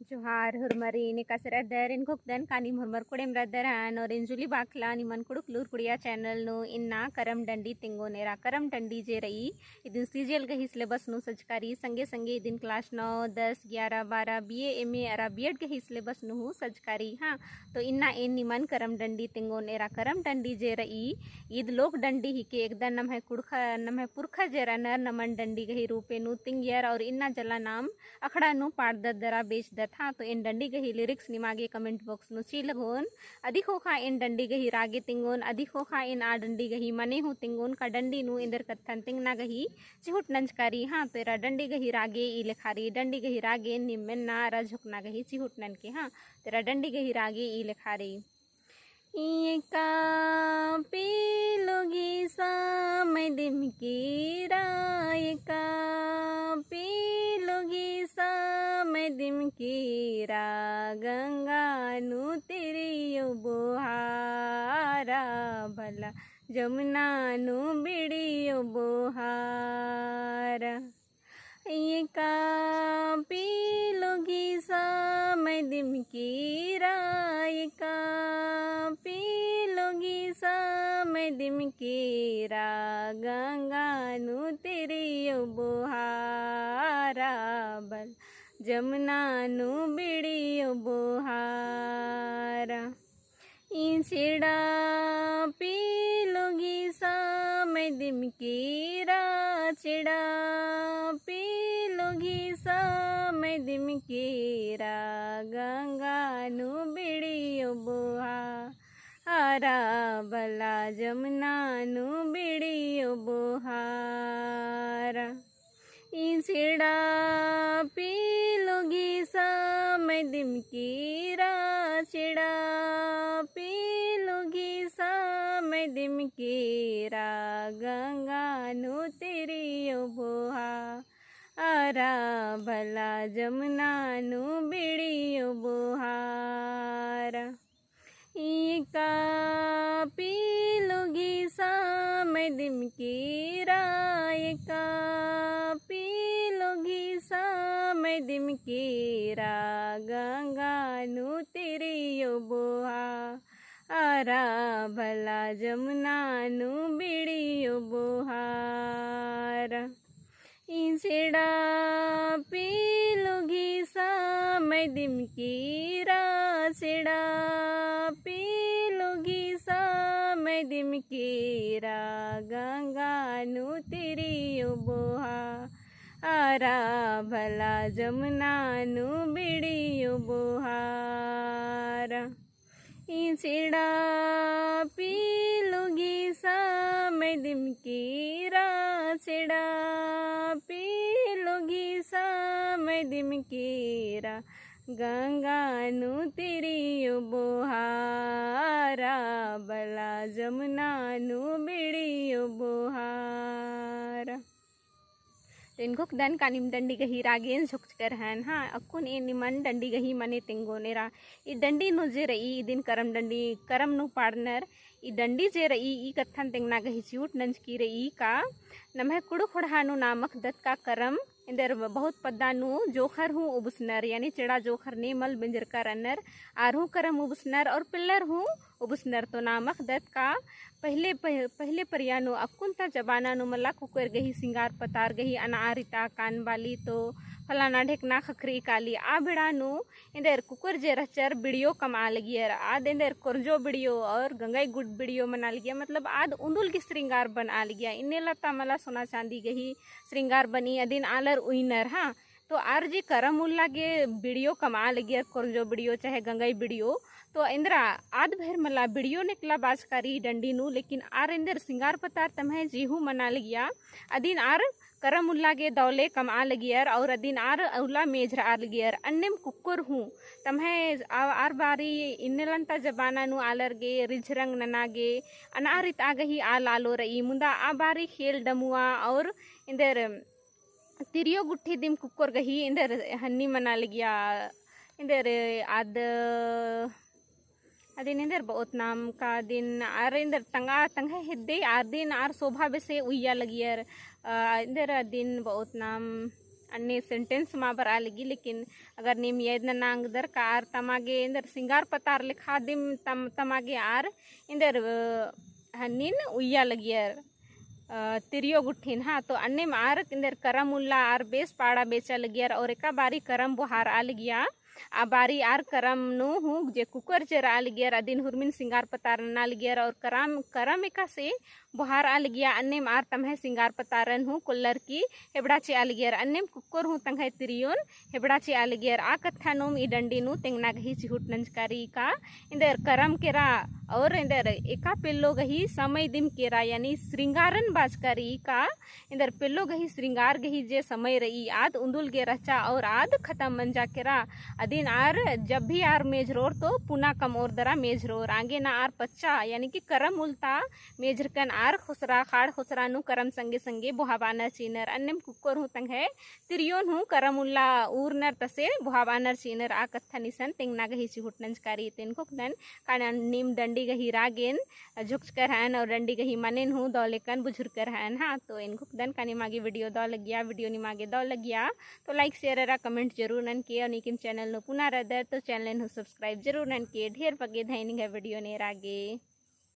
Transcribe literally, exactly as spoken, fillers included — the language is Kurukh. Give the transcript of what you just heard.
जोहार हुरमरिन, एकासे रअदर, एन घोखदन का नीम हुरमर कुड़ेम रअदर हन, और एन जुली बाखला निमन कुँड़ुख़ लूर कुड़िया channel नू इन्ना करम डंडी तेंगोन एरा। करम डंडी जे रई, इदिन CGL गही syllabus नू सजका रई, संगे संगे इदिन class नौ, दस, ग्यारह, बारह, BA, MA अरा B.Ed गही syllabus नू हूँ सजका रई। हाँ, तो इन्ना एन निमन करम डंडी तेंगोन एरा। करम डंडी जे रई, ईद लोक डंडी हिके, एकदम नम्है कुँड़ुख़, नम्है पुरखर जे रअनर नमन डंडी गही रूपे नू तिंगियर, और इन्ना जला नाम अखड़ा नू पाड़दत दरा बेचदत। हाँ, तो एन डंडी गही lyrics निमागे comment box नू चिआ लगोन। अदी ख़ोख़ा एन डंडी गही रागे तेंगोन, अदी ख़ोख़ा एन आ डंडी गही मने हूँ तेंगोन, का डंडी नू एन्देर कत्थन तेंगना गही चिहुट नंजका रई। हाँ, तो एरा डंडी गही रागे ई लेखा रई, डंडी गही रागे निम्न ना रजोकना गही चिहुट ननके। हाँ, तो एरा डंडी गही रागे ई लेखा रई। एका पीलुगी समय दिम केरा, एका पीलुगी समय दिम केरा, गंगा नू तिरियो बोहारा, भला जमुना नू बिड़ियो बोहारा। एका पीलुगी समय दिम केरा, एका पीलुगी समय दिम केरा, गंगा नू तिरियो बोहारा, भला जमुना नू बिड़ियो बोहारा। इचड़ा पीलुगी समय दिम केरा, चिड़ा पीलुगी समय दिम केरा, गंगा नू बिड़ियो बोहारा, भला जमुना नू बिड़ियो बोहारा। इचड़ा पीलुगी समय दिम केरा, चिड़ा पीलुगी समय दिम केरा, गंगा नू तिरियो बोहारा, भला जमुना नू बिड़ियो बोहारा। एका पीलुगी समय दिम केरा, एका पीलुगी समय दिम केरा, गंगा नू तिरियो बोहारा, भला जमुना नू बिड़ियो बोहारा। इचड़ा पीलुगी समय दिम केरा, चिड़ा पीलुगी समय दिम केरा, गंगा नू तिरियो बोहारा, भला जमुना नू बिड़ियो बोहारा। इचड़ा पीलुगी समय दिम केरा, चिड़ा पीलुगी समय दिम केरा, गंगा नू तिरियो बोहारा, भला जमुना नू बिड़ियो बोहारा। तो एन घोखदन का नीम डंडी गही रागेन झोंकचकर हन। हाँ, अक्कुन एन निमन डंडी गही मने तेंगोन एरा। ई डंडी नू जे रई, इदिन करम डंडी, करम नू पाड़नर, ई डंडी जे रई, ई कत्थन तेंगना गही चिहुट नंजकी रई का नम्है कुँड़ुख़ ख़ोंड़हा नू नाम अख़दत का करम, एन्देर बहुत पद्दा नू जोंख़र हूँ उबुसनर, यानी चिड़ा जोंख़र ने मल बेंजरका रअनर, आर हूँ करम उबुसनर और पिल्लर हूँ उबुसनर। तो नाम अख़दत का पहिले, पह-, पहिले परिया नू अक्कुन ता जमाना नू मला कुकर गही सिंगार पतार गही अनआ रिता कान बाली तो फलाना ढेकना ख़क्खरी काली। आ बेड़ा नू एन्देर कुकर जे रहचर बिड़ियो कमआ लगियर, आद एन्देर कोरंजो बिड़ियो और गंगई गुड़ बिड़ियो मना लगिया, मतलब आद उन्दुल गही श्रृंगार बनआ लगिया। इन्ने लता मला सोना चांदी गही श्रृंगार बनी, अदिन आलर उइनर, हाँ। तो आर जे करम उल्ला गे बिड़ियो कमआ लगियर, कोरंजो बिड़ियो चाहे गंगई बिड़ियो, तो एन्दरा आद भइर मला बिड़ियो नेकला बाचका रई डंडी नू, लेकिन आर एन्देर सिंगार पतार तम्है जे हूँ मना लगिया, अदिन आर करम उल्ला गे दौले कमआ लगियर और अदिन आर उल्ला मेझरआ लगियर। अन्नेम कुक्कोर हूँ तम्है आ-, आर बारी इन्नेलन्ता जमाना नू आलर गे रिझरंग नना गे अनआ रितआ गही आल आलो रई। मुन्दा आ बारी खेल डमुआ और एन्देर तिरियो गुट्ठी दिम कुक्कोर गही एन्देर हन्नी मना लगिया। एन्देर आद अदिन एन्देर बओत नाम का दिन आर एन्देर तंगआ तंग्है हेद्दे आर दिन आर सोभा बेसे उइया लगियर। अ, एन्देर अदिन बओत नाम अन्ने sentence मा बरआ लगी, लेकिन अगर नीम याद नना ओंगदर का आर तमागे एन्देर सिंगार पतार लेखा दिम तम-, तमागे आर एन्देर, अ, हन्निन उइया लगियर, अ, तिरियो गुट्ठिन, हाँ। तो अन्नेम आर एन्देर करम उल्ला आर बेस पाड़ा बेचा लगियर और एका बारी करम बोहारआ लगिया। आ बारी आर करम नू हूँ जे कुक्कोर जे रआ लगियर, अदिन हुरमिन सिंगार पतार नना लगियर और करम, करम एकासे बोहारआ लगिया। अन्नेम आर तम्है सिंगार पतारन हूँ कोल्लर की हेबड़ा चिआ लगियर। अन्नेम कुक्कोर हूँ तंग्है तिरियोन हेबड़ा चिआ लगियर। आ कत्था नूम ई डंडी नू तेंगना गही चिहुट नंजका रई का एन्देर करम केरा और एन्देर एका पेल्लो गही समय दिम केरा, यानी श्रृंगारन बाचका रई का एन्देर पेल्लो गही श्रृंगार गही जे समय रई आद उन्दुल गे रहचा और आद खतम मंजा केरा। अदिन आर जब भी आर मेझरोर तो पुना कमओर दरा मेझरोर आंगे ना आर पच्चा, यानी कि करम उल्ला ता मेझरकन आर खोसरा, खाड़ खोसरा नू करम संगे संगे बोहाबानर चिअनर। अन्नेम कुक्कोर हूँ तंग्है तिरियोन हूँ करम उल्ला ऊरनर तसे बोहाबानर चिअनर। आ कत्थन इसन तेंगना गही चिहुट नंजका रई। तो एन खोकदन का नीम डंडी गही रागेन झुकचकर हन और डंडी गही मनेन हूँ दव लेकन बुझुरकर हन। हाँ, तो एन खोकदन का निमागे video दव लगिया, video निमागे दव लगिया तो like, share अरा comment जरूर ननके और नीकिम channel नू पुना रअदर तो channel हूँ subscribe जरूर ननके। ढेर बग्गे धैन एंग्है video नेरागे।